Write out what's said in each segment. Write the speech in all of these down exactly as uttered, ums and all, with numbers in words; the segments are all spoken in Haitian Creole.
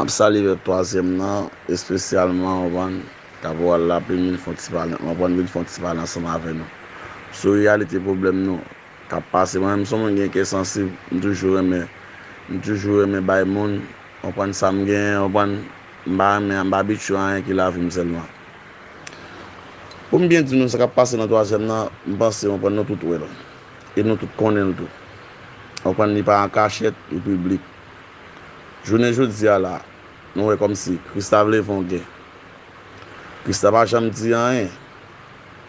M salye pèp twazyèm nan, espesyalman, w konprann, k ap wè l la, pou vin fè yon ti pale, w konprann, vin fè yon ti pale ansanm avè nou sou reyalite pwoblèm nou k ap pase. Mwen menm, se yon moun gen kè sansib, m toujou renmen, m toujou renmen bay moun, w konprann, sa m genyen, w konprann, m pa renmen, m pa abitye a anyen ki lavi m sèlman. Pou m byen di nou, sa k ap pase nan twazyèm nan, m panse, w konprann, nou tout wè l. E nou tout konnen l tou. W konprann, li pa an kachèt, li piblik. Jounen jodi a la, nou wè kòmsi Krista vle fè yon gè. Krista pa janm di anyen.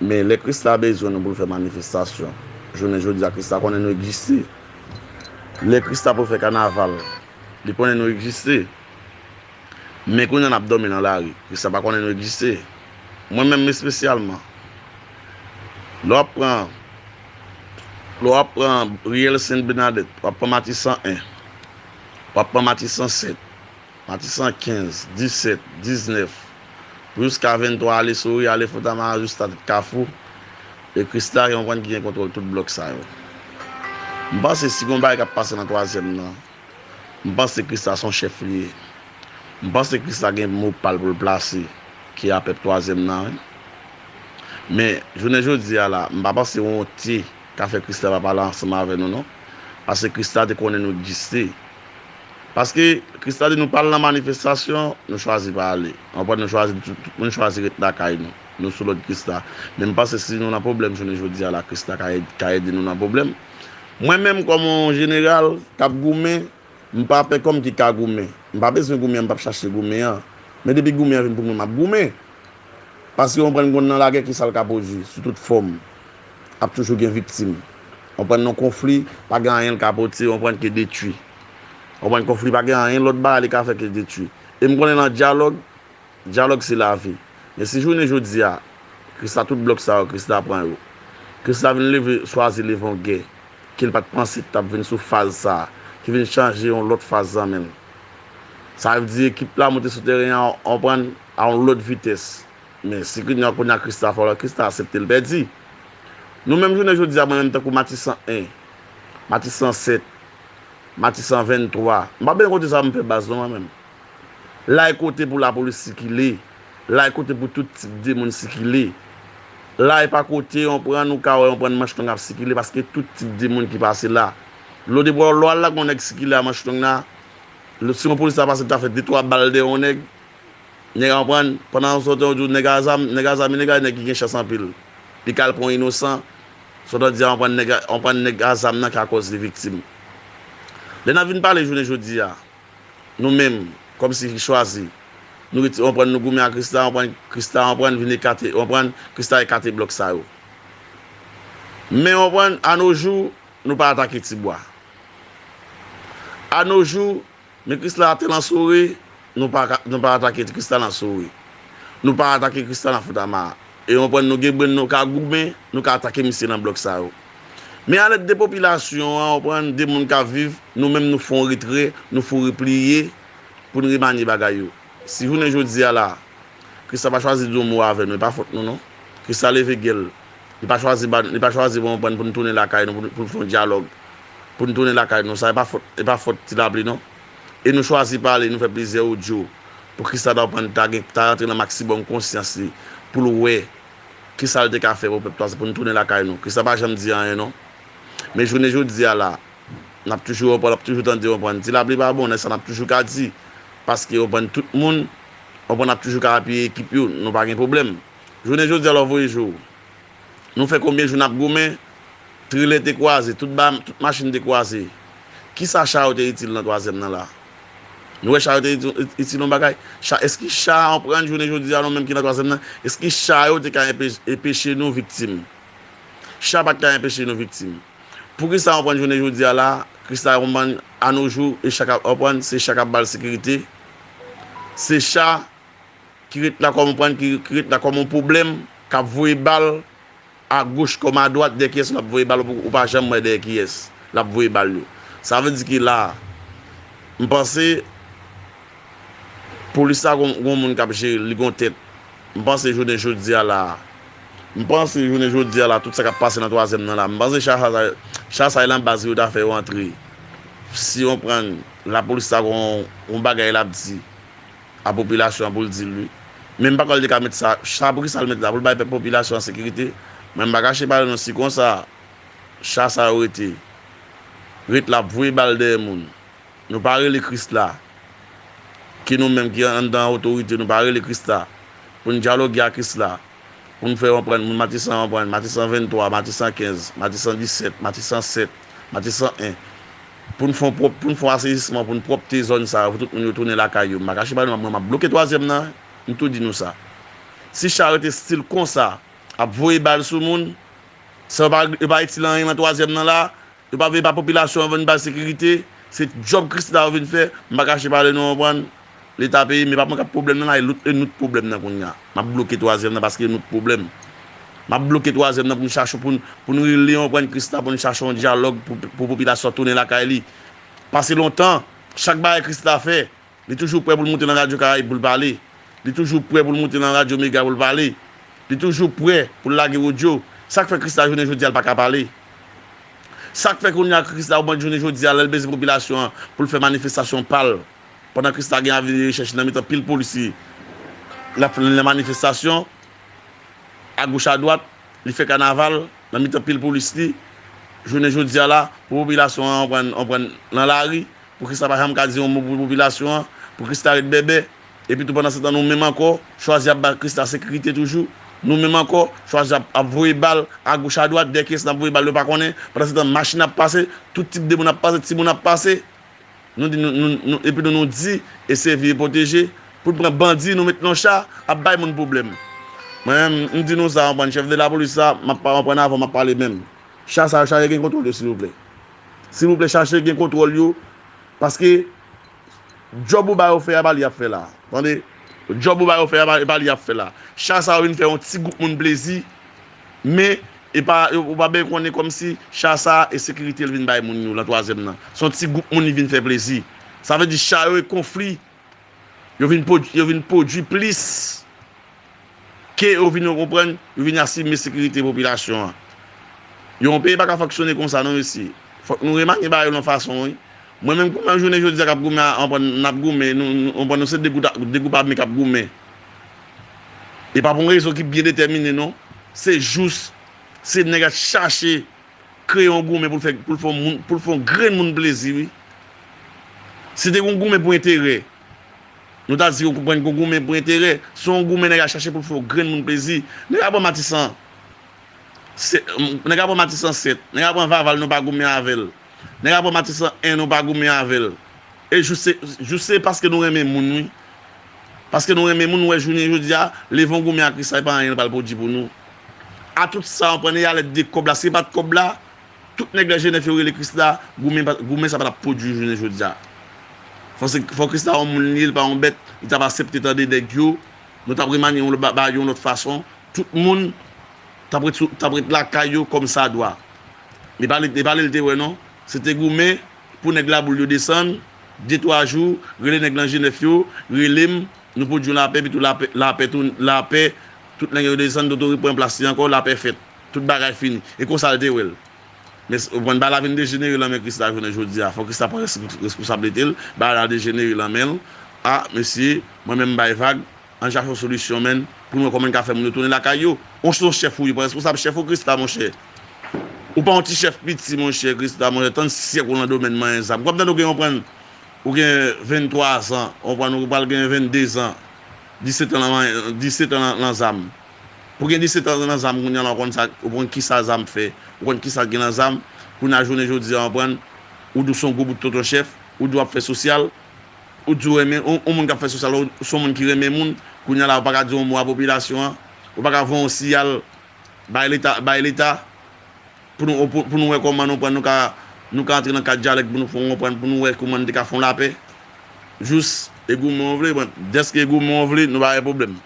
Men lè Krista bezwen nou pou l fè manifestasyon, jounen jodi a, Krista konnen nou egziste. Lè Krista pou fè kanaval, li konnen nou egziste. Men kounye a n ap dòmi nan lari. Krista pa konnen nou egziste. Mwen menm espesyalman, lè w ap pran, lè w ap pran riyèl Sent Bènadèt, w ap pran Matisan en, w ap pran Matisan sèt, Matisan kenz, disèt, diznèf, pou jiska venntwa, ale Sori, ale Fontamara, jiska Tèt Kafou, e Krista, w konprann, ki gen kontwòl tout blòk sa yo. M panse si gen yon bagay k ap pase nan twazyèm nan, m panse Krista se yon chèf li ye. M panse Krista gen mo pa l pou l plase, ki a pèp twazyèm nan, wi. Men, jounen jodi a la, m pa panse wonte ka fè Krista pa pale ansanm avè nou, non. Paske Krista te konnen nou egziste. Paske Krista di nou pa al nan manifestasyon, nou chwazi pa ale. W konprann, nou chwazi, tout, tout moun chwazi ret lakay nou. Nou sou lòd Krista. Men m panse si nou nan pwoblèm jounen jodi a la, Krista ka ed-, ka ede nou nan pwoblèm. Mwen menm kòm yon jeneral k ap goumen, m pa pè kòm ki ka goumen. M pa bezwen goumen an, m p ap chache goumen an. Men depi goumen an vin pou mwen, m ap goumen. Paske w konprann, konn nan lagè ki sa l ka pwodui sou tout fòm. Ap toujou gen viktim. W konprann, nan konfli, pa gen anyen l ka pote, w konprann, ke detwi. W konprann, konfli pa gen anyen lòt bagay li ka fè ke detwi. E m konnen nan dyalòg, dyalòg se lavi. Men si jounen jodi a, Krista tout blòk sa yo, Krista pran yo. Krista vin leve, chwazi leve yon gè ke l pa t panse t ap vin sou faz sa a, ki vin chanje yon lòt faz nan men l. Sa vle di ekip la monte sou teren an, w konprann, a yon lòt vitès. Men si kounye a, kounye a Krista fò la, Krista aksepte l pèdi. Nou menm jounen jodi a, mwen menm tankou Matisan en, Matisan sèt, Matisan venntwa, m pa bezwen konte sa pou m fè baz non mwen menm. La e kote pou lapolis sikile. La e kote pou tout tip de moun sikile. La e pa kote, w konprann, ou ka wè, w konprann, manch long ap sikile, paske tout tip de moun ki pase la. Lè w depi w al la, gon nèg sikile a manch long la, si yon polis ta pase, l ta fè de twa bal dèyè yon nèg, nèg a, w konprann, pandan w sòti, w di w nèg a zam, nèg a zam, nèg a nèg ki gen chans anpil. Li ka al pran yon inosan, sòtan di a, w konprann, nèg a, w konprann, nèg a zam nan ka kòz li viktim. Lè n ap vin pale jounen jodi a, nou menm, kòmsi ki chwazi, nou rete, w konprann, nou goumen ak Krista, w konprann, Krista, w konprann, vin ekate, w konprann, Krista ekate blòk sa yo. Men, w konprann, a no jou, nou pa atake Tibwa. A no jou, men Krista atè nan Sore, nou pa ka, nou pa atake Krista nan Sore. Nou pa atake Krista nan Fontamara. E w konprann, nou gen brenn, nou ka goumen, nou ka atake misye nan blòk sa yo. Men alèd de popilasyon an, w konprann, de moun k ap viv, nou menm nou fè yon retrè, nou fè yon repliye pou n remanye bagay yo. Si jounen jodi a la, Krista pa chwazi di yon mo avè nou, e pa fòt nou non. Krista leve gè l. Li pa chwazi ba, li pa chwazi, w konprann, pou n tounen lakay nou, pou n, pou n fè yon dyalòg, pou n tounen lakay nou. Sa e pa fòt, e pa fòt Ti Lapli non. E nou chwazi pale, nou fè plizyè odyo pou Krista ta, w konprann, ta gen, ta rantre nan maksimòm konsyans li, pou l wè kisa l te ka fè pou pèp la, pou n tounen lakay nou. Krista pa janm di anyen non. Men jounen jodi a la, n ap toujou, w konprann, n ap toujou tande, w konprann, Ti Lapli pa bon, nèg sa n ap toujou ka di. Paske, w konprann, tout moun, w konprann, ap toujou ka apiye ekip yo, nou pa gen pwoblèm. Jounen jodi a la, w voye je w. Nou fè konbyen jou n ap goumen, trelè te kwaze, tout ba, tout machin te kwaze. Kisa cha yo te itil nan twazyèm nan la? Nou wè cha yo te itil, itil yon bagay? Cha, èske cha, w konprann, jounen jodi a, nou menm ki nan twazyèm nan, èske cha yo te ka enpe-, enpeche nou viktim? Cha pa t ka enpeche nou viktim. Poukisa, w konprann, jounen jodi a la, Krista, w konprann, a no jou, e cha k ap, w konprann, se cha k ap ba l sekirite? Se cha ki ret la kòm, w konprann, ki, ki ret la kòm yon pwoblèm, k ap voye bal agoch kòm adwat, dèyè kiyès l ap voye bal, ou, ou pa janm wè dèyè kiyès l ap voye bal yo. Sa vle di ke la, m panse, polis la gon, gon moun k ap jere l, li gon tèt. M panse jounen jodi a la, m panse jounen jodi a la, tout sa k ap pase nan twazyèm nan la, m panse cha, cha, cha sa e nan baz yo ta fè yo antre. Si w konprann, lapolis la gon, gon bagay l ap di. a popilasyon an pou l di l wi. Men m pa kwè l te ka met sa, sa pou ki sa l met la, pou l bay pèp popilasyon an sekirite. Men m pa kache pale non, si konsa, cha sa yo rete, ret la ap voye bal dèyè moun. Nou pa rele Krisla, ki nou menm ki anndan otorite, nou pa rele Krisla pou n dyaloge ak Krisla, pou n fè konprann moun Matisan, konprann Matisan venntwa, Matisan kenz, Matisan disèt, Matisan sèt, Matisan en, pou n fè yon pwòp, pou n fè yon aseyisman, pou n pwòpte zòn sa yo, pou tout moun yo tounen lakay yo. M pa kache pale non, mwen, m ap bloke twazyèm nan, m tou di nou sa. Si cha rete stil konsa, ap voye bal sou moun, sa yo pa, yo pa itil anyen nan twazyèm nan la, yo pa vle pa popilasyon an vin bay sekirite, se djòb Krisla yo vin fè, m pa kache pale nou, konprann. Leta peyi, men pa mwen k ap pwoblèm nan la, e lout, e nou t pwoblèm nan kounye a. M ap bloke twazyèm nan paske e nou t pwoblèm. M ap bloke twazyèm nan pou n chache, pou n, pou n rele yon pran Krisla, pou n chache yon dyalòg pou, pou popilasyon tounen lakay li. Pase lontan, chak bagay Krisla fè, li toujou prè pou l moute nan Radyo Karayib pou l pale. Li toujou prè pou l moute nan Radyo Mega pou l pale. Li toujou prè pou l lage odyo. Sa k fè Krisla jounen jodi a l pa ka pale? Sa k fè kounye a Krisla ou ban jounen jodi a lè l bezwen popilasyon an pou l fè manifestasyon pa l? Pandan Krisla gen avi de rechèch nan mitan pil polis li, l ap fè nan manifestasyon, agoch adwat, li fè kanaval nan mitan pil polis li, jounen jodi a la, pou popilasyon an pran, an pran nan lari, pou Krisla pa janm ka di yon mo pou popilasyon an, pou Krisla ret bèbè, epi tou pandan se tan nou menm ankò, chwazi ap ba Krisla sekirite toujou, nou menm ankò, chwazi ap, ap voye bal agoch adwat, dèyè kiyès n ap voye bal yo pa konnen, pandan se tan machin ap pase, tout tip de moun ap pase, timoun ap pase, nou di nou, nou, nou, epi nou, nou di, eseye veye pwoteje, pou n pran bandi, nou met nan cha, ap bay moun pwoblèm. Mwen menm, m di nou sa, konprann, chèf de lapolis sa, m ap pa konprann avan, m ap pale menm. Cha sa yo chache gen kontwòl yo, silvouplè. Silvouplè, chache gen kontwòl yo, paske djòb ou ba yo fè a, pa li y ap fè la. Tande? Djòb ou ba yo fè a, pa, pa li y ap fè la. Cha sa yo vin fè yon ti gwoup moun plezi, men e pa, ou pa byen konnen kòmsi cha sa e sekirite l vin bay moun yo nan twazyèm nan. Se yon ti gwoup moun li vin fè plezi. Sa vle di cha yo e konfli, yo vin pwodui, yo vin pwodui plis ke yo vin, yo konprann, yo vin asime sekirite popilasyon an. Yon peyi pa ka fonksyone konsa non, mesye. Fòk nou remanye bagay yo nan fason, wi. Mwen menm, kòman jounen jodi a k ap goumen, an pran, n ap goumen, nou, nou, an pran, nou se de gwoup, de gwoup ame k ap goumen. E pa pou yon rezon ki byen detèmine, non. Se jous, se nèg ap chache kreye yon goumen pou l fè, pou l fè yon moun, pou l fè yon grenn moun plezi, wi. Si te yon goumen pou enterè, nou ta di yon goumen pou enterè. Se yon goumen nèg ap chache pou l fè yon grenn moun plezi. Nèg ap pran Matisan, se, nèg ap pran Matisan sèt, nèg ap pran Vaval, nou pa goumen avè l. Nèg ap pran Matisan en, nou pa goumen avè l. E jous se, jous se paske nou renmen moun, wi. Paske nou renmen moun, nou wè jounen jodi a, leve yon goumen ak Krisla, e pa anyen l pral pwodui pou nou. A tout sa, an pran e a lèt de kòb la, si e pa t kòb la, tout nèg Lè Jenèf yo rele Krisla, goumen pa, goumen sa pa t ap pwodui jounen jodi a. Fò se, fò Krisla yon moun li ye, li pa yon bèt, li t ap aksepte tande nèg yo, nou t ap remanye yon lòt, ba, ba yo yon lòt fason, tout moun t ap ret sou, t ap ret lakay yo kòm sa dwa. E pa li, e pa li l te wè non. Se te goumen pou nèg Laboul yo desann, de twa jou, rele nèg nan Jenèf yo, rele m, nou pwodui lapè, epi tou lapè, lapè tou, lapè, tout nèg yo desann, Dodo reprann plas li ankò, lapè fèt. Tout bagay fini. E konsa l te wè l. Men, ou konprann, bagay la vin dejenere nan men Krisla jounen jodi a. Fò Krisla pran res-, responsablite l, bagay la dejenere nan men l. A, mesye, mwen menm m bay vag, ann chache yon solisyon, menn, pou n wè kòman n ka fè moun yo tounen lakay yo. Ou se yon chèf ou ye, ou pa responsab chèf ou, Krisla, monchè. Ou pa yon ti chèf piti, monchè, Krisla, monchè, tann syèk ou nan domèn manyen zam. Kòm tande ou gen, konprann, ou gen venntwa zan, ou konprann, ou pral gen venndezan, disèt an nan manyen, disèt an nan, nan zam. Pou gen disèt an nan zam, kounye a la, ou konn sa, ou konn kisa zam fè, ou konn kisa gen nan zam, kounye a jounen jodi a, ou konprann, ou di w se yon gwo bout tonton chèf, ou di w ap fè sosyal, ou di w renmen, yon, yon moun k ap fè sosyal, ou se yon moun ki renmen moun, kounye a la, ou pa ka di yon mo a popilasyon an, ou pa ka voye yon siyal, bay Leta, bay Leta, pou nou, pou, pou nou wè kòman nou pran, nou ka, nou ka antre nan kad dyalèg pou nou fè yon konprann, pou nou wè kòman nou te ka fè yon lapè. Jous, e goumen w vle, bon, dèske e goumen w vle, nou pa gen pwoblèm.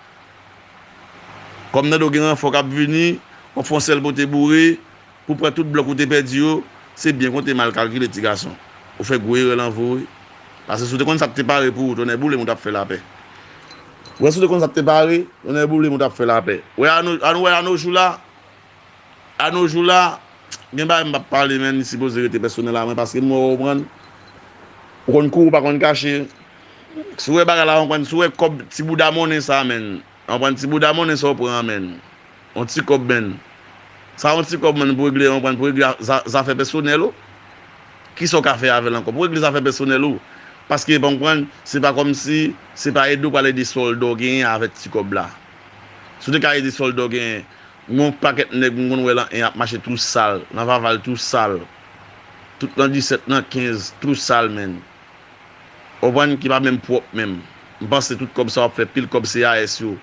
Kòm nan do gen ranfò k ap vini, w ap fè yon sèl pote boure, pou pran tout blòk ou te pèdi yo, se byen konte mal kalkile, ti gason. Ou fè gwo erè nan vi w, wi. Paske si w te konn sa k te pare pou ou, tonnè boule m, ou t ap fè lapè. Wè, si w te konn sa k te pare, tonnè boule m, ou t ap fè lapè. Wè, an nou, an nou wè, an nou jou la, A nos jours la, gen bagay m p ap pale, men li sipoze rete pèsonèl a mwen, paske m wè w konprann. Ou konn kouri, ou pa konn kache. Si w wè bagay la, w konprann, si w wè kòb ti bouda monnen sa, menn, w konprann, ti bouda monnen sa w pran an, menn, yon ti kòb, menn. Sa yon ti kòb, menn, pou regle, w konprann, pou regle za- zafè pèsonèl ou. Kisa w ka fè avè l ankò? Pou regle zafè pèsonèl ou. Paske, w konprann, se pa kòmsi, se pa ede w pral ede sòlda w genyen avèk ti kòb la. Si w te ka ede sòlda w genyen, yon pakèt nèg m konn wè lan en ap mache tou sal, lan vaval tou sal, tout lan disèt, lan kenz, tou sal, menn. W konprann, ki pa menm pwòp menm. M panse tout kòb sa w ap fè, pil kòb C A S yo,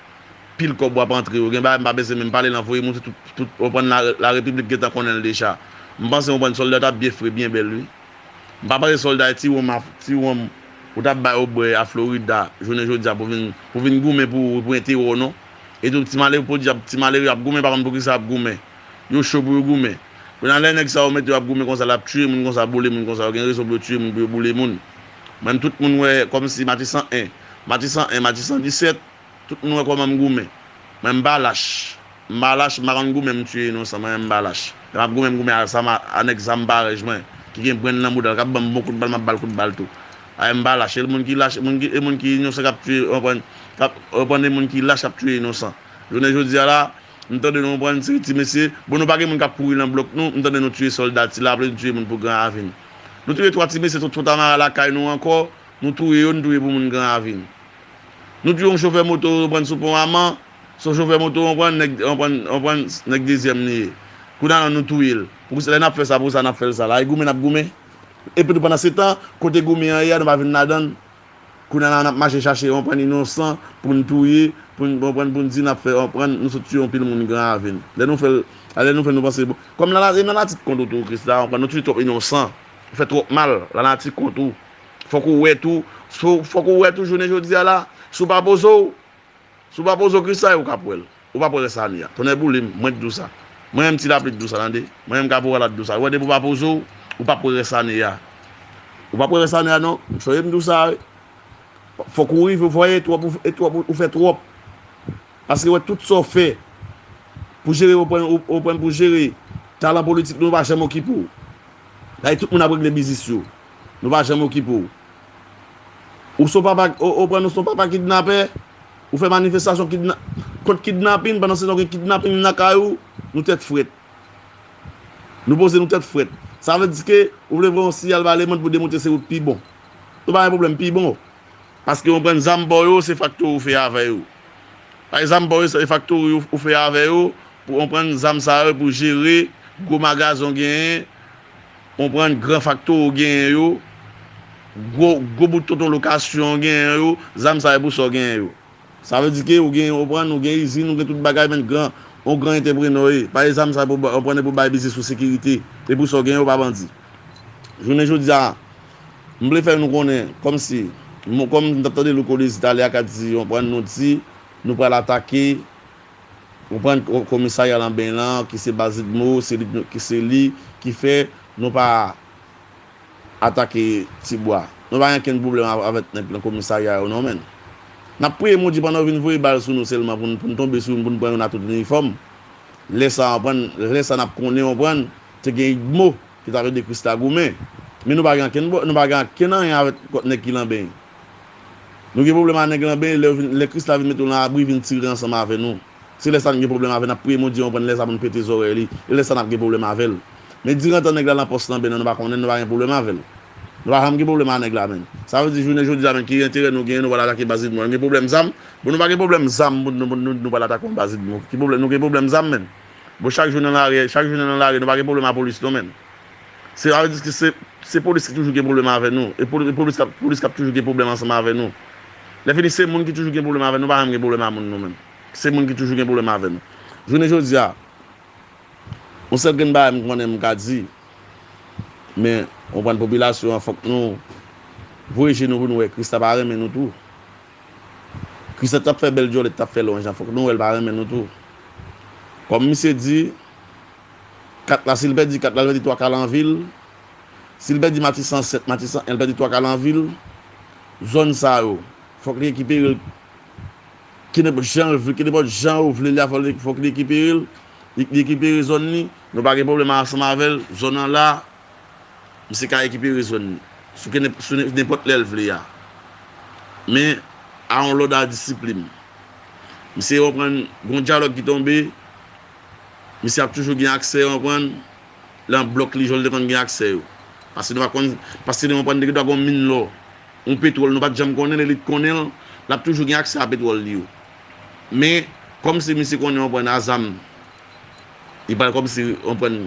pil kòb w ap antre yo. Gen bagay m pa bezwen menm pale lan, voye monte tout, tout, w konprann, la, larepiblik gentan konnen l deja. M panse, w konprann, sòlda w t ap byen fre, byen bèl, wi. M pa panse sòlda ti wonm, a- ti wonm ou t ap bay ou bwè a Florida, jounen jodi a pou vin, pou vin goumen pou, pou enterè w, non. E tou, ti malere, pou di ap, ti malere ap goumen, pa konn poukisa ap goumen. Yo cho pou yo goumen. Kounye a, lè nèg sa yo mete yo ap goumen konsa, l ap tiye moun konsa, boule moun konsa, yo gen rezon pou yo tiye moun, pou yo boule moun. Menm tout moun wè kòmsi Matisan en, Matisan en, Matisan disèt, tout moun wè kòman m goumen. Mwen, m pa lach. M pa lach, m pa konn goumen, m tiye inosan, mwen, m pa lach. Lè m ap goumen, m goumen a zam, a, a nèg zam parèj mwen, ki gen brenn lan bouda l, k ap ban m bon kout bal, m ap ba l kout bal tou. Ay, m pa lach, e moun ki lach, moun ki, e moun ki inosan k ap tiye, w konprann, k ap, w konprann, e moun ki lach k ap tiye inosan. Jounen jodi a la, m tande nou, w konprann, se ti mesye, bon, nou pa gen moun k ap kouri lan blòk nou, m tande nou tiye sòlda ti la, apre nou tiye moun pou Gran Ravin. Nou touye twa ti mesye, sot, sot Tamara lakay nou ankò, nou touye yo, nou touye pou moun Gran Ravin. Nou touye yon chofè moto, w konprann, sou pon Aman, se yon chofè moto, w konprann, nèg, w konprann, w konprann, nèg dezyèm li ye. Kounye a la, nou touye l. Pou lè n ap fè sa, pou sa, n ap fè l sa la. E goumen n ap goumen. Epi tou, pandan se tan, kote goumen an ye a, nou pa vin ladan l. Kounye a la, n ap mache chache, w konprann, inosan, pou n touye, pou n, w konprann, pou n di n ap fè, w konprann, nou sot tiye yon pil moun Gran Ravin. Lè nou fè l, lè nou fè l, nou panse, bon, kòm lanati, e lanati kont ou tou, Kris la, w konprann, nou tiye twòp inosan. Ou fè twòp mal, lanati kont ou. Fòk ou wè tou, so- fòk ou wè tou jounen jodi a la, si w pa poze w, si w pa poze w, kisa e ou k ap wè l? Ou p ap wè rès ane a. Tonnè boule m, mwen k di w sa. Mwen menm ti lapli k di w sa, tande. Mwen menm kaporal la k di w sa. Ou wè depi w pa poze w, ou p ap wè rès ane a. Ou p ap wè rès ane a non. Soyez m di w sa, wi. Fòk ou rive, fò e twòp, ou, e twòp, ou fè twòp. Paske wè tout sa w fè pou jere, w konprann, w konprann, pou jere talan politik nou, nou pa janm okipe w. Dayè tout moun ap regle biznis yo. Nou pa janm okipe w. Ou se yon papa, w, w konprann, ou se yon papa kidnapè, ou fè manifestasyon kidna- kont kidnapin, pandan se tan gen kidnapin lakay ou, nou tèt frèt. Nou poze nou tèt frèt. Sa vle di ke ou vle voye yon siyal ba lemonn pou demontre se ou k pi bon. Nou pa gen pwoblèm pi bon. Paske w konprann zam pa w yo, se faktori w fè avè yo. Pa zam pa w yo, se faktori w fè avè yo, pou w konprann zam sa yo, pou jere gwo magazen w genyen, w konprann gran faktori w genyen yo, gwo, gwo bout tonton lokasyon w genyen yo, zam sa yo pou sa w genyen yo. Sa vle di ke ou gen, w konprann, ou gen izin, ou gen tout bagay, men gran, yon gran entreprenè w ye. Pa zam sa pou ba- w konprann, e pou bay biznis ou sekirite, e pou sa w genyen, ou pa bandi. Jounen jodi a, m vle fè nou konnen, kòmsi, m- kòm m t ap tande Louko Dezi talè a k ap di, w konprann, nou di, nou pral atake, w konprann, ko- komisarya Lanben lan, ki se Bazidmo, se li, ki se li ki fè nou pa atake Tibwa. Nou pa gen okenn pwoblèm a- avèk nèg nan komisarya yo non, menn. N ap priye Bondye pandan yo vin voye bal sou nou sèlman pou n, pou n tonbe sou youn, pou n pran youn a tout inifòm. Lè sa, w konprann, lè sa n ap konnen, w konprann, te gen Igmo ki t ap ede Krisla goumen. Men nou pa gen okenn, nou pa gen okenn anyen avèk kòt nèg ki Lanben. Nou gen pwoblèm a nèg Lanben, lè, lè Krisla vin mete w nan abri, vin tire ansanm avè nou. Se lè sa n gen pwoblèm avè l, n ap priye Bondye, w konprann, lè sa pou n pete zòrèy li. E lè sa n ap gen pwoblèm avè l. Men dirantan nèg la nan pòs Lanben nan, nou pa konnen, nou pa gen pwoblèm avè l. Nou pa janm gen pwoblèm a nèg la, menn. Sa vle di, jounen jodi a, menn, ki enterè nou genyen, nou pral atake Bazidmo? Nou gen pwoblèm zam? Bon, nou pa gen pwoblèm zam, nou, nou, nou, nou pral atake yon Bazidmo. Ki pwoblèm, nou gen pwoblèm zam, menn? Bon, chak jou nan lari, chak jou nan lari, nou pa gen pwoblèm a polis, non, menn. Se, sa vle di ke se, se polis ki toujou gen pwoblèm avè nou. E poli- e polis k ap, polis k ap toujou gen pwoblèm ansanm avè nou. Lè fini, se moun ki toujou gen pwoblèm avè nou, nou pa janm gen pwoblèm a moun, nou, menn. Se moun ki toujou gen pwoblèm avè nou. Jounen jodi a, yon sèl grenn bagay m konnen m ka di, men, w konprann, popilasyon an, fòk nou voye je nou pou nou wè, Krisla pa renmen nou tou. Krisla t ap fè bèl djòlèt, t ap fè lwanj lan, fòk nou wè l pa renmen nou tou. Kòm misye di, kat la, si l pèdi kat la, l pèdi twa Kalanvil. Si l pèdi Matisan sèt, Matisan en, l pèdi twa Kalanvil. Zòn sa yo, fòk li rekipere l. Kenenpòt jan l vle, kenenpòt jan yo vle li a, fòk li, fòk li rekipere l. Li, li rekipere zòn li. Nou pa gen pwoblèm ansanm avè l. Zòn nan la, misye ka rekipere zòn li. Sou kenenp- sou nen- nenpòt lè l vle a. Men a yon lòd a disiplin. Misye konprann, gon dyalòg ki tonbe, misye ap toujou gen aksè, konprann, lan blòk li, jan l te konn gen aksè yo. Paske nou pa konn, paske nou konprann, te gen dwa gon min lò, yon petwòl, nou pa t janm konnen l, elit konnen l, l ap toujou gen aksè a petwòl li yo. Men, kòmsi misye konnen, konprann, a zam, li pral kòmsi, konprann,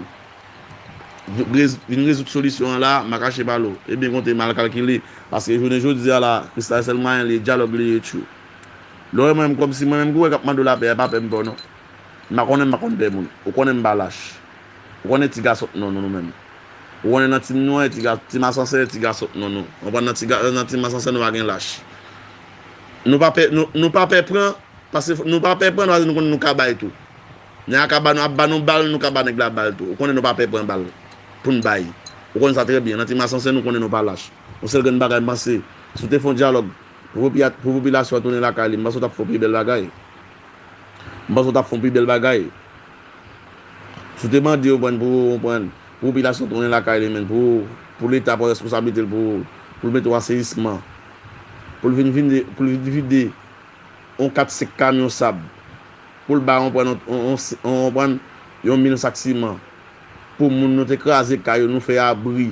vin rezoud solisyon an la, m a kache pale w. Ebyen, konte mal kalkile. Paske jounen jodi a la, Kristal sèl mwayen li ye, dyalòg li ye, tchou. Lè w wè mwen menm, kòmsi mwen menm ki w wè k ap mande w lapè a, e pa pè m ba w non. M pa konnen, m pa konn pè moun. Ou konnen m pa lach. Ou konnen ti gason non nou, nou menm. Ou konnen nan tim nou an, ti ga, tim asansè, ti gason non nou. Ou konprann, nan ti ga, nan tim asansè nou pa gen lach. Nou pa pè, nou, nou pa pè pran, paske nou pa pè pran, paske nou konnen nou ka bay tou. Nèg la ka ba nou, ap ba nou bal, nou ka ba nèg la bal tou. Ou konnen nou pa pè pran bal pou n bay. Ou konnen sa trè byen. Nan tim asansè nou konnen nou pa lach. Yon sèl grenn bagay m panse, si w te fè yon dyalòg pou popiya-, pou popilasyon an tounen lakay li, m panse w t ap fè yon pi bèl bagay. M panse w t ap fè yon pi bèl bagay. Si w te mande, w konprann, pou, w konprann, pou popilasyon tounen lakay li, menm, pou, pou Leta pran responsablite l pou, pou l mete yon aseyisman, pou l vin vide, pou l vin vide yon kat senk kamyon sab, pou l bay, w konprann, yon, yon, yon, w konprann, yon mil sak siman, pou moun nou te kraze kay yo, nou fè abri.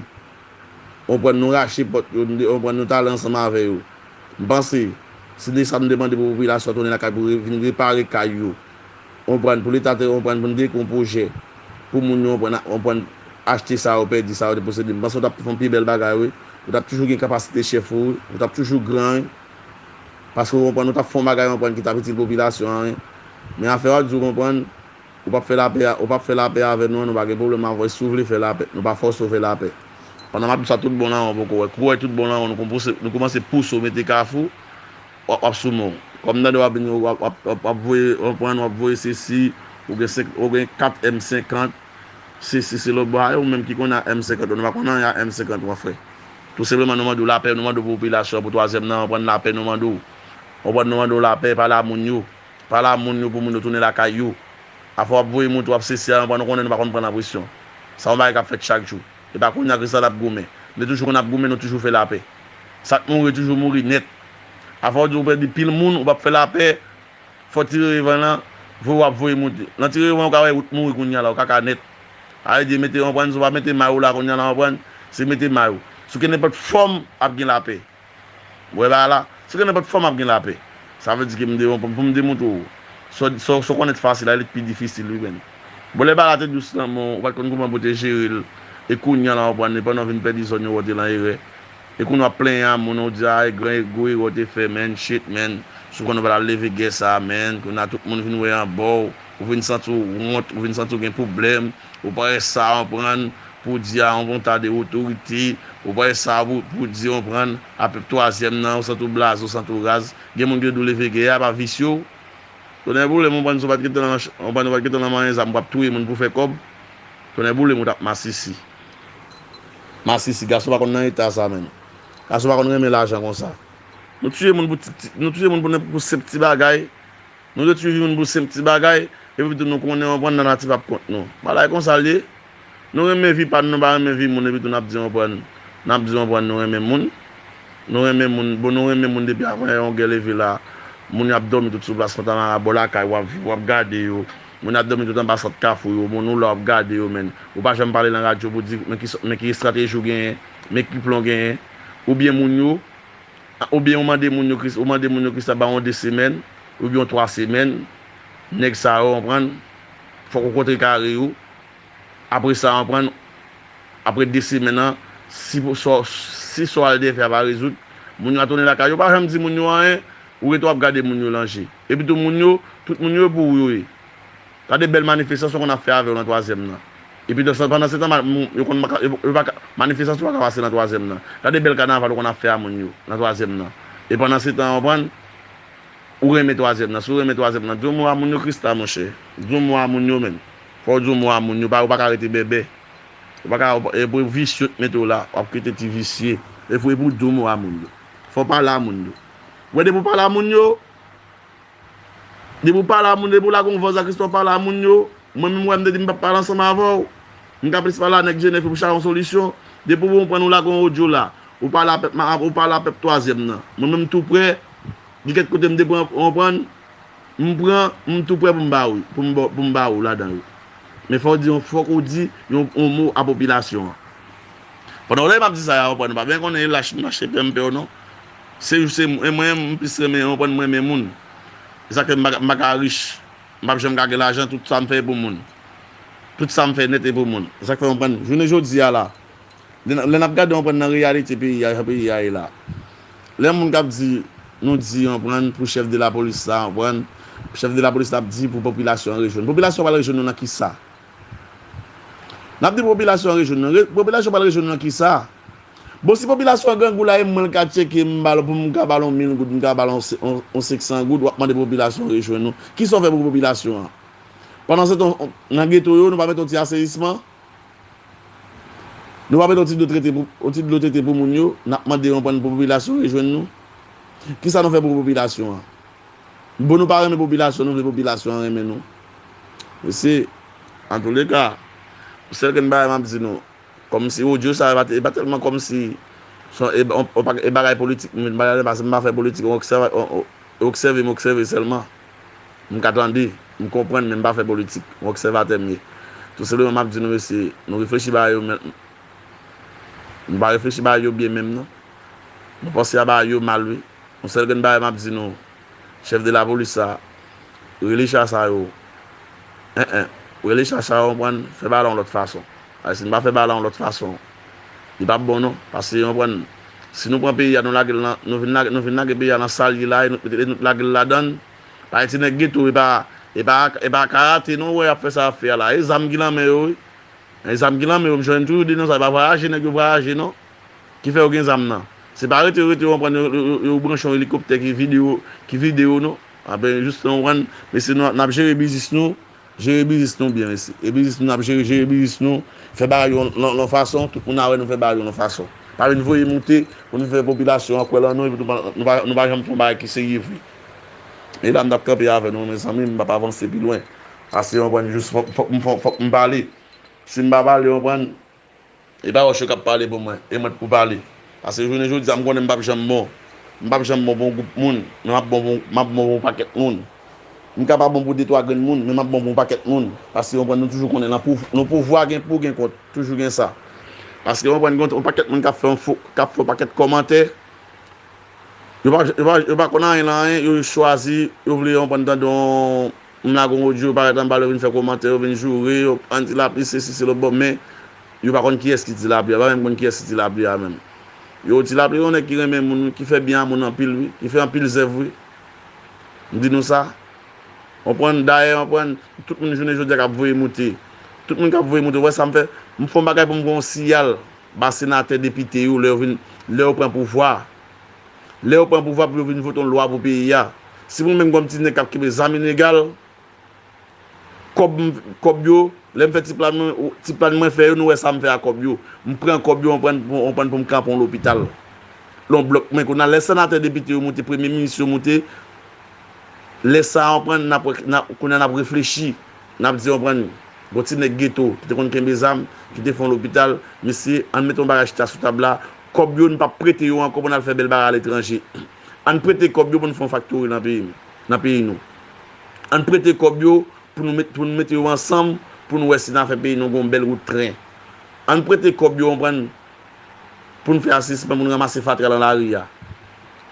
Konprann, nou rache pòt yo, nou, konprann, nou t ale ansanm avè yo. M panse, si de sa nou te mande pou popilasyon an tounen lakay pou re-, vin repare kay yo. Konprann, pou Leta te, konprann, pou n te gen yon pwojè pou moun yo, konprann, konprann, achte sa yo pèdi, sa yo te posede. M panse w t ap fè yon pi bèl bagay, wi. Ou t ap toujou gen kapasite chèf ou, wi. Ou t ap toujou gran, wi. Paske, konprann, ou t ap fè yon bagay, konprann, ki t ap itil popilasyon an, wi. Men afè w ap di w, konprann, ou p ap fè lapè a, ou p ap fè lapè avè nou an, nou pa gen pwoblèm avè w. Si w vle fè lapè, nou pa fòse w fè lapè. Pandan m ap di sa, tout bon lawon poko wè. Kou w wè tout bon lawon, nou konpranse, nou kòmanse pouse w mete kafou, w ap, w ap sou men w. Kòm m tande w ap vin, w ap, w ap, w ap, w ap voye, w ap pran, w ap voye sesi, ou gen senk, ou gen kat M senkant, sesi, se lòt bò a, e ou menm ki konnen a M senkant ou, nou pa konn anyen a M senkant ou an, frè. Tou senpleman, nou mande w lapè, nou mande w pou popilasyon an, pou twazyèm nan, w konprann, lapè nou mande w. W konprann, nou mande w lapè, pale a moun yo. Pale a moun yo pou moun yo tounen lakay yo. Afè w ap voye moun tou, w ap sesi a, w konprann, nou konnen nou pa konn pran nan presyon. Sa yon bagay k ap fèt chak jou. E pa kounye a Kristal ap goumen. Nou te toujou konn ap goumen, nou toujou fè lapè. Sa k mouri, toujou mouri nèt. Afè w di w pèdi pil moun, ou p ap fè lapè, fò ti revan lan, voye w ap voye moun. Nan ti revan, ou ka wè wout mouri kounye a la, ou kaka nèt. A vle di, mete, w konprann, si w pa mete may ou la kounye a la, w konprann, se mete may ou. Sou kenenpòt fòm, ap gen lapè. Ou wè bagay la? Sou kenenpòt fòm ap gen lapè. Sa vle di ke m de, pou m demontre w, sa w, sa w, sa w konnèt fasil la, li pi difisil, wi, menn. Bon, lè bagay la te dous nan men w, ou pa t konn kouman pou w te jere l. E kounye a la, w konprann, pandan w vin pèdi zòn yo, w te lan erè. E kounye a w ap plenyen a moun, w di, a, e gran, e gwo erè w te fè, menn, shit, menn. Si w konn ou pa t al leve gè sa a, menn. Kounye a tout moun vin wè anba w, ou vin santi w wont, ou vin santi w gen pwoblèm. Ou pa wè sa, w konprann, pou w di a yon ta de otorite, ou pa wè sa pou, pou w di, w konprann, a pèp twazyèm nan, ou santi w blaze, ou santi w raz. Gen moun ki di w leve gè a, pa visye w. Tonnè boule m, w konprann, si w pa t rete nan, w konprann, w pa t rete nan manyen zam, w ap touye moun pou fè kòb. Tonnè boule m, ou t ap masisi. Masisi, gason pa konn nan eta sa, menn. Gason pa konn renmen lajan konsa. Nou tiye moun pou ti, ti, nou tiye moun pou nenpòt, pou senp ti bagay. Nou te toujou vin pou senp ti bagay, epi tou nou konnen, w konprann, nan nati p ap kont nou. Bagay konsa l ye. Nou renmen vi pa n, nou pa renmen vi moun, epi tou n ap di, w konprann, n ap di, w konprann, nou renmen moun. Nou renmen moun, bon, nou renmen moun depi avan yon gè leve la. Moun y ap dòmi tout sou plas Fontamara, bò lakay, w ap viv, w ap gade yo. Moun y ap dòmi tout anba sant kafou yo, moun ou la w ap gade yo, menn. Ou pa janm pale nan radyo pou di, men ki, men ki estrateji w genyen, men ki plan w genyen. Oubyen moun yo, Oubyen ou mande moun yo, Kris-, ou mande moun yo Kristal ba yon de semèn, oubyen yon twa semèn, nèg sa yo, w konprann, fòk ou kontrekare yo. Apre sa, w konprann, apre de semèn nan, si pou, sa, si sa w al defè a pa rezoud, moun yo a tounen lakay yo, pa janm di moun yo anyen, ou rete w ap gade moun yo lan je. Epi tou moun yo, tout moun yo pou ou yo ye. Gade bèl manifestasyon konn ap fè avè w nan twazyèm nan. Epi nan, pandan se tan, ma-, mou-, yo konn pa ka, yo, yo pa ka, manifestasyon pa ka pase nan twazyèm nan. Gade bèl kanaval ou konn ap fè a moun yo nan twazyèm nan. E pandan se tan, w konprann, ou renmen twazyèm nan. Si w renmen twazyèm nan, di yon mo a moun yo, Krista, monchè. Di yon mo a moun yo, menn. Fò w di yon mo a moun yo. Pa, ou pa ka rete bèbè. Ou pa ka, e pou visye w t mete w la, w ap kite ti visye. E fò, e pou w di yon mo a moun yo. Fò w pale a moun yo. Ou wè, depi w pale a moun yo, Depi w pale a moun, depi w lage yon vòz a Krista, w pale a moun yo, mwen menm, w wè m te di m p ap pale ansanm avè w. M ka plis pale a nèg Jenèf pou chache yon solisyon. Depi w konprann ou lage yon odyo la, ou pale a pèp, ou pale a pèp twazyèm nan. Mwen menm tou prè, Di kèk kote m te pran, w konprann? M pran, m tou prè pou m ba ou, pou m ba, pou m ba ou ladan yo. Men fò w di, fòk ou di yon, yon mo a popilasyon an. Pandan w lè m ap di sa, w konprann, ou pa byen konnen e lach m mache pè m pè w non. Se, se, e mwen, m plis renmen, w konprann, mwen renmen moun. Se sa k fè m pa, m pa ka rich. M p ap janm ka gen lajan, tout sa m fè e pou moun. Tout sa m fè nèt e pou moun. Se sa k fè w konprann, jounen jodi a la, lè n, lè n ap gade, w konprann, nan reyalite peyi a, jan peyi a ye la. Lè moun k ap di, nou di, w konprann, pou chèf de lapolis la, w konprann, chèf de lapolis la ap di pou popilasyon an rejwenn. Popilasyon pral rejwenn nou nan kisa? N ap di popilasyon an rejwenn nou. Re-, popilasyon pral rejwenn nou nan kisa? Bon, si popilasyon an grangou la, e mwen l ka tcheke, m ba l, pou m ka ba l yon mil goud, m ka ba l yon se-, yon, yon senk san goud, w ap mande popilasyon an rejwenn nou. Kisa w fè pou popilasyon an? Pandan se tan, nan geto yo, nou pa mete yon ti aseyisman? Nou pa mete yon ti dlo trete pou, yon ti dlo trete pou moun yo, n ap mande yon prann pou popilasyon rejwenn nou. Kisa nou fè pou popilasyon an? Bon, nou pa renmen popilasyon, nou vle popilasyon an renmen nou. Mesye, antouleka, sèl grenn bagay m ap di nou, kòmsi odyo sa, e pa, e pa tèlman kòmsi, se yon, e, on, on pa, e bagay politik, m vin pale, paske m pa fè politik, on obsèva-, on, on, obsève, m obsève sèlman. M ka tande, m konprann, men m pa fè politik. Yon obsèvatè m ye. Tou senpleman, m ap di nou, mesye, nou reflechi bagay yo, men, nou pa reflechi bagay yo byen menm, non. Nou panse a bagay yo mal, wi. Yon sèl grenn bagay m ap di nou, chèf de lapolis sa, rele cha sa yo, en, en, rele cha sa yo, w konprann, fè bagay la yon lòt fason. Paske si n pa fè bagay la yon lòt fason, li p ap bon non. Paske, w konprann, si nou pran peyi a, nou lage l nan, nou vin lage, nou vin lage peyi a nan sa l ye la, e nou, e nou lage l ladan l, pa gen ti nèg geto, e pa, e pa, e pa karate non, w wè y ap fè sa y ap fè a la. E zam ki nan men yo, wi. E zam ki nan men yo, m jwenn toujou di nou sa, e pa vwayaje nèg yo vwayaje non. Ki fè yo gen zam nan. Se pa rete, rete, w konprann, yo, yo, yo, yo branche yon elikoptè ki vide yo, ki vide yo non. Anben, jis w konprann, mesye nou, n ap jere biznis nou, jere biznis nou byen, mesye. E biznis nou, n ap jere, jere biznis nou, fè bagay yo yon, yon, yon fason, tout moun a wè nou fè bagay yo yon fason. Pa vin voye moute, pou nou fè popilasyon an kwè lan nou, epi nou pa, nou pa, nou pa janm fè yon bagay ki serye vre. E la, m t ap kanpe avè nou, mezanmi, m p ap avanse pi lwen. Paske, w konprann, jis fòk, fòk, fòk, fòk m pale. Si m pa pale, w konprann, e pa wòch yo k ap pale pou mwen, e mwen k pou pale. Paske jounen jodi a, m konnen m p ap janm bon. M p ap janm bon pou yon gwoup moun, men m ap bon pou, m ap bon pou yon pakèt moun. M ka pa bon pou de twa grenn moun, men m ap bon pou yon pakèt moun. Paske, w konprann, nou toujou konnen nan pou, nan pouvwa gen pou, gen kont. Toujou gen sa. Paske, w konprann, gen yon pakèt moun k ap fè yon fo, k ap fè yon pakèt kòmantè. Yo pa, yo pa, yo pa konn anyen nan anyen, yo jis chwazi, yo vle, w konprann, tande yon, m lage yon odyo, yo parèt anba l, yo vin fè kòmantè, yo vin joure, yo pran Ti Lapli, sesi, se lòt bò, men yo pa konn kiyès ki Ti Lapli a, yo pa menm konn kiyès ki Ti Lapli a menm. Yo, Ti Lapli yon nèg ki renmen moun, wi, ki fè byen a moun anpil, wi, ki fè anpil zèv, wi. M di nou sa. W konprann, dayè, w konprann, tout moun jounen jodi a k ap voye moute. Tout moun k ap voye moute, w wè sa m fè? M fè yon bagay pou m voye yon siyal ba senatè, depite yo, lè yo vin, lè yo pran pouvwa. Lè yo pran pouvwa pou yo vin vote yon lwa pou peyi a. Si mwen menm kòm ti nèg k ap kenbe zam ilegal, kòb m, kòb yo, lè m fè ti plan mwen, ti plan mwen fè yo, nou wè sa m fè a kòb yo. M pran kòb yo, m pran, m pran pou m kanpe yon lopital. Yon blòk mwen, kounye a, lè senatè, depite yo moute, premye minis yo moute, lè sa a, w konprann, n ap, n ap, kounye a, n ap reflechi. N ap di, w konprann, gon ti nèg geto ki te konn kenbe zam, ki te fè yon lopital, mesye, ann mete yon bagay chita sou tab la, kòb yo, n p ap prete yo ankò pou n al fè bèl bagay aletranje. Ann prete kòb yo pou n fè yon faktori nan peyi, nan peyi nou. Ann prete kòb yo pou nou met, pou nou mete yo ansanm, pou nou wè si n a fè peyi nou gon bèl wout tren. Ann prete kòb yo, w konprann, pou n fè asènisman, pou n ranmase fatra nan lari a.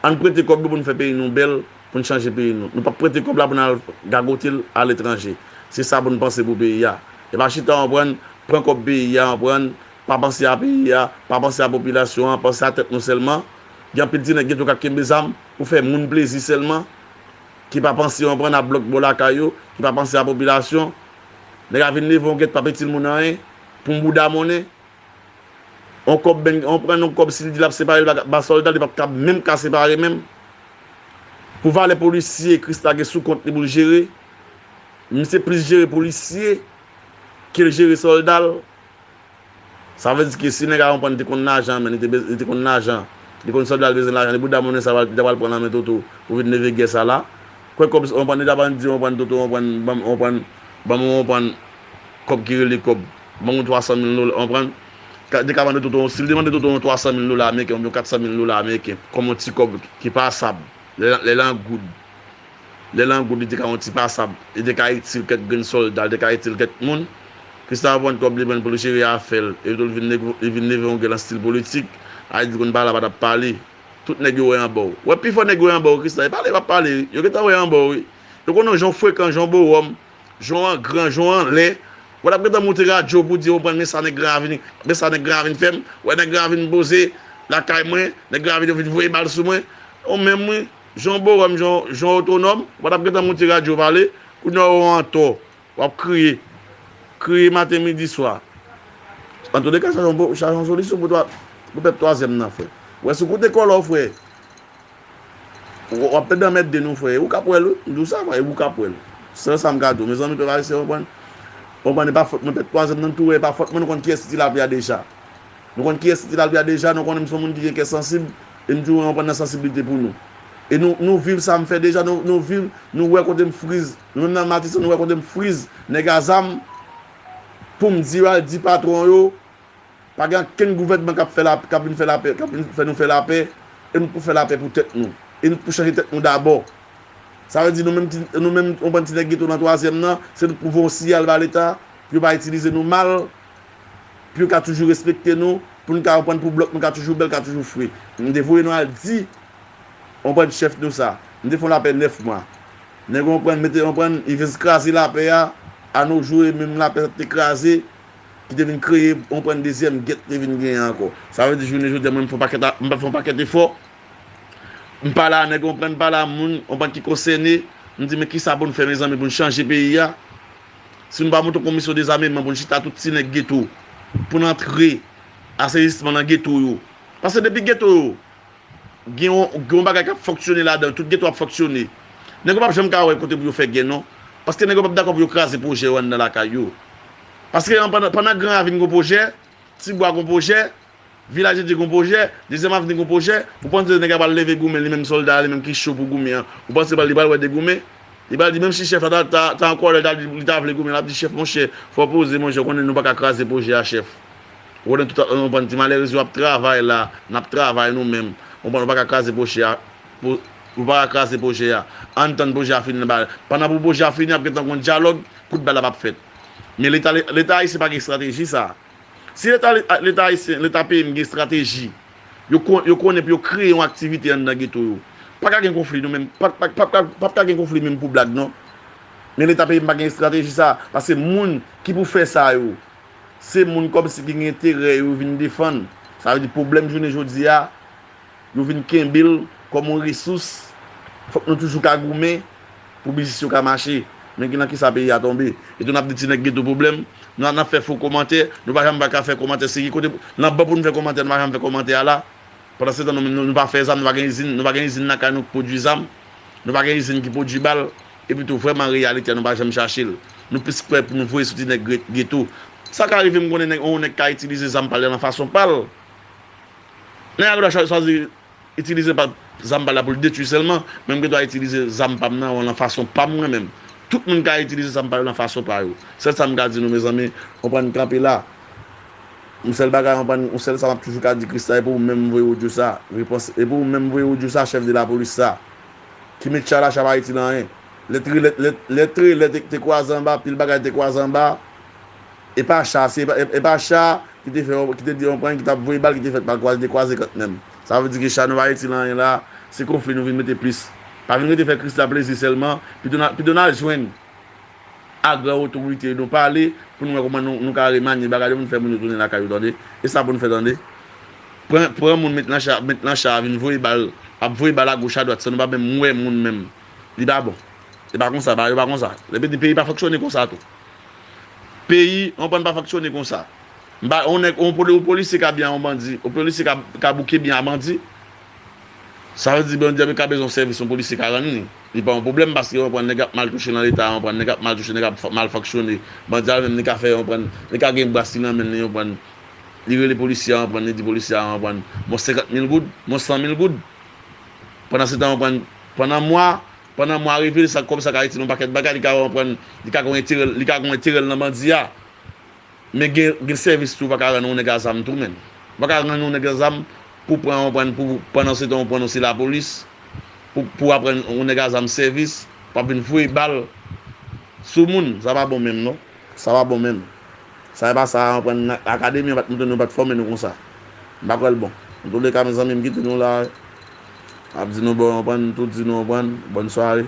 Ann prete kòb yo pou n fè peyi nou bèl, pou n chanje peyi nou. Nou p ap prete kòb la pou n al gagote l aletranje. Se sa pou n panse pou peyi a. E pa chita, w konprann, pran kòb peyi a, w konprann, pa panse a peyi a, pa panse a popilasyon an, panse a tèt nou sèlman. Gen anpil ti nèg geto k ap kenbe zam pou fè moun plezi sèlman, ki pa panse, w konprann, a blòk bò lakay yo, ki pa panse a popilasyon. Nèg la vin leve yon gèt, p ap itil moun anyen, pou yon bouda monnen. On kòb, ben, on pran yon kòb, si l di l ap separe l ba, ba sòlda, li p ap ka, menm ka separe menm. Pou valè polisye Christa gen sou kont li pou l jere, misye plis jere polisye ke l jere sòlda l. Sa vle di ke si nèg la, w konprann, te konn lajan, men li te bez-, li te konn lajan, li konn sòlda l bezwen lajan, li bouda monnen sa, li ta pral pran nan men Toto pou vin leve gè sa la. Kwè kòb, w konprann, li ta pral di, w konprann, Toto, w konprann, ban m, w konprann, ban m, w konprann, kòb ki rele kòb. Ban m yon twa san mil dola, w konprann? Ka, te ka mande Toto, si l te mande Toto yon twa san mil dola ameriken oubyen yon kat san mil dola ameriken, kòm yon ti kòb ki pasab, Lè, lè l an goud. Lè l an goud, li te ka yon ti pasab. Li te ka itil kèk grenn sòlda, li te ka itil kèk moun. Christa pran kòb li, pran pou li jere afè l. Epi tou, li vin, li vin leve yon gèl an stil politik. Ayiti konn pale, pa t ap pale. Tout nèg yo wè anba w. Wè, pifò nèg yo wè anba w, Christa. E pale, y ap pale. Yo gentan wè anba w, wi. Yo konnen w jan w frekan, jan w bowòm. Jan w an gran, jan w anlè. Wè l ap gentan moute radyo pou di, w konprann, men sa nèg Gravin, men sa nèg Gravin fè m. Wè nèg Gravin poze lakay mwen, nèg Gravin yo vin voye bal sou mwen. Ou menm, wi, jan w bowòm, jan w, jan w otwonòm, wè l ap gentan moute radyo pale, kounye a w antò, w ap kriye. Kriye maten, midi, swa. Antouleka, chache yon bo-, chache yon solisyon pou twa-, pou pèp twazyèm nan, frè. Wè, si w koute kòlè w, frè, w, w ap pèdi anmède nou, frè. E ou k ap wè l, wi. M di w sa, frè, e ou k ap wè l. Sèl sa m ka di w. Mezanmi, pèp ayisyen, w konprann? W konprann, e pa fòt mwen, pèp twazyèm nan, m tou wè, e pa fòt mwen, nou konn kiyès ki te lapè a deja. Nou konn kiyès ki te lapè a deja, nou konnen m se yon moun ki gen kè sansib, e m di w, w konprann, nan sansiblite pou nou. E nou, nou viv sa m fè deja, nou, nou viv, nou wè kote m friz. Nou menm nan Matisan, nou wè kote m friz nèg a zam pou m di yo al di patwon yo, pa gen okenn gouvènman k ap fè la, k ap vin fè lapè, k ap vin fè nou fè lapè, e nou pou fè lapè pou tèt nou. E nou pou chanje tèt nou dabò. Sa vle di nou menm ti, nou menm, w konprann, ti nèg geto nan twazyèm nan, se nou pou voye yon siyal ba Leta, pou yo pa itilize nou mal, pou yo ka toujou respekte nou, pou nou ka, w konprann, pou blòk nou ka toujou bèl, ka toujou fre. M te voye nou al di, w konprann, chèf nou sa. M te fè yon lapè nèf mwa. Nèg, w konprann, mete, w konprann, Ivens kraze lapè a, a no jou, e menm lapè sa te kraze, ki te vin kreye, w konprann, dezyèm gè te vin genyen ankò. Sa vle di, jounen jodi a, mwen, m fè yon pakèt a, m fè yon pakèt efò. M pale a nèg, w konprann, m pale a moun, w konprann, ki konsène. M di, men kisa pou n fè, mezanmi, pou n chanje peyi a? Si nou pa monte yon komisyon dezameman pou n chita tout ti nèg geto, pou n antre aseyisman nan geto yo. Paske depi geto yo, gen yon, gen yon bagay k ap fonksyone ladan, tout geto ap fonksyone. Nèg yo p ap janm ka wè kote pou yo fè gè, non. Paske nèg yo p ap dakò pou yo kraze pwojè yo anndan lakay yo. Paske an, pandan, pandan Gran Ravin gon pwojè, Tibwa gon pwojè, Vilaj Endyen gon pwojè, Dezyèm Avni gon pwojè, ou panse nèg la pral leve goumen, li menm sòlda a, li menm ki cho pou goumen an, ou panse li pral wè de goumen? Li pral di, menm si chèf la ta, ta, ta an kòlè, li ta, li ta vle goumen, l ap di, chèf, monchè, fò w poze, monchè, w konnen nou pa ka kraze pwojè a, chèf. Ou konnen tout, w konprann, ti malerèz yo ap travay la, n ap travay nou menm. W konprann, nou pa ka kraze pwojè a, pou, nou pa ka kraze pwojè a. Ann tann pwojè a fini, nan ba, pandan pou pwojè a fini, ap gentan gon dyalòg, kout bal ap ap fèt. Men Leta, Leta ayisyen pa gen estrateji sa. Si Leta, Leta ayisyen, Leta peyi m gen estrateji, yo kon-, yo konnen pou yo kreye yon aktivite anndan geto yo. Pa ka gen konfli nou menm, pa, pa, pa, pa, p ap ka gen konfli menm pou blag non. Men Leta peyi m pa gen estrateji sa, paske moun ki pou fè sa yo, se moun kòmsi ki gen enterè yo vin defann. Sa vle di pwoblèm jounen jodi a, yo vin kenbe l kòm yon resous. Fòk nou toujou ka goumen pou biznis yo ka mache. Men ki nan kisa peyi a tonbe. E tou n ap di ti nèg geto pwoblèm. Nou, n ap fè fo kòmantè. Nou pa janm pa ka fè kòmantè serye. Kote, nan ban pou nou fè kòmantè, nou pa janm fè kòmantè a la. Pandansetan, nou menm, nou, nou pa fè zam, nou pa gen izin, nou pa gen izin lakay nou ki pwodui zam. Nou pa gen izin ki pwodui bal. Epi tou, vrèman, reyalite a, nou pa janm chache l. Nou plis prè pou nou voye sou ti nèg gre-, geto. Sa ka rive, m konnen nèg, yon nèg ka itilize zam pa l nan fason pa l. Nèg la gen dwa chwa-, chwazi itilize pa, zam pa l la pou l detwi sèlman, men m gen dwa itilize zam pa m nan, nan fason pa m mwen menm. Tout moun ka itilize zam pa yo nan fason pa yo. Sèl sa m ka di nou, mezanmi, w konprann, kanpe la. Yon sèl bagay, w konprann, yon sèl sa m ap toujou ka di Christa, e pou ou menm m voye odyo sa. Repons, e pou ou menm m voye odyo sa, chèf de lapolis sa. Ki met cha la, cha pa itil anyen. Lè trelè, lè, lè trelè te, te kwaze anba, pil bagay te kwaze anba. E pa cha, se, e, e pa cha ki te fè, ki te di yon pran, ki t ap voye bal, ki te fèt mal kwaze, te kwaze kant menm. Sa vle di ke cha nou pa itil anyen la, se konfli nou vin mete plis. Pa vin rete fè Christa plezi sèlman, pito n a, pito n al jwenn a gran otorite yo, nou pale, pou nou wè kòman nou, nou ka remanye bagay yo, pou nou fè moun yo tounen lakay yo, tande. E sa pou nou fè, tande. Pran, pran moun met nan cha, met nan cha, vin voye bal, ap voye bal agoch adwat, san nou pa menm wè moun menm. Li pa bon. E pa konsa, ba, yo pa konsa. Epi peyi pa fonksyone konsa tou. Peyi, w konprann, pa fonksyone konsa. M pa, yon nèg, yon poli-, yon polisye ka byen a yon bandi, yon polisye ka, ka bouke byen a bandi. Sa vle di bandi a ka bezwen yon sèvis yon polisye ka rann li. Li pa yon pwoblèm paske w konprann nèg ap mal touche nan Leta, w konprann nèg ap mal touche, nèg ap f-, mal fonksyone. Bandi a menm li ka fè, w konprann, li ka gen bras li nan men li, w konprann. Li rele polisye a, w konprann, li di polisye a, w konprann, mwen senkant mil goud, mwen san mil goud. Pandansetan, w konprann, pandan mwa, pandan mwa rive, sa kòb sa ka retire yon pakèt bagay, li ka, w konprann, li ka gen enterè, li ka gen enterè nan bandi a. Men gen, gen sèvis tou w pa ka rann yon nèg a zam tou, menn. Ou pa ka rann yon nèg a zam pou pran, w konprann, pou, pandansetan, w konprann, ou se lapolis. pou, pou aprann yon nèg a zam sèvis, pou ap vin voye bal sou moun. Sa pa bon menm, non. Sa pa bon menm. Sa e pa sa, aprann akademi an pa t montre nou, pa t fòme nou konsa. M pa kwè l bon. Antouleka, mezanmi, m kite nou la. Ap di nou bon, aprann, tout di nou aprann. Bòn sware.